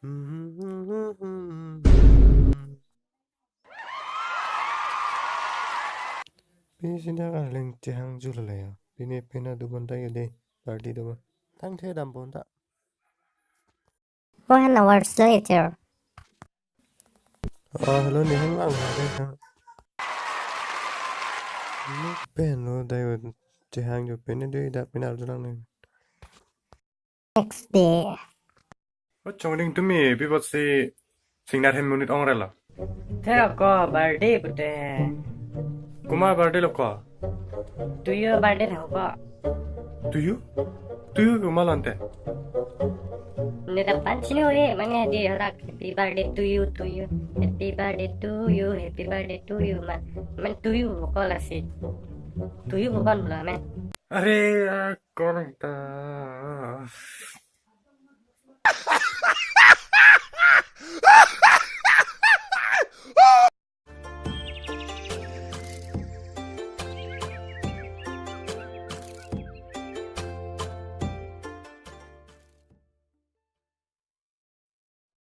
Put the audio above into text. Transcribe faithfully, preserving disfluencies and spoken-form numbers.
Pini sinda arleng chehang jul la ya. Pini pena do bonta ya de. Party do bon. Tang the dam bonta. One hours later. Oh, hello, ne hang lang ha de ha. Ne pen lo dai chehang jo pen de da pen arjulang ne. Next day. O Chongding, tumi pi apotsi singnar hem monit ong relo? Thero ko birthday pute. Komat birthday lo ko? Tuyo birthday tho ko. Tuyo? Tuyo komat lo ante? Ne ta pan chini ore, mane di horak happy birthday to you, to you. Happy birthday to you, happy birthday to you, man. Man to you ko lasi. To you ko kon lo man. Are, ah, kon ta.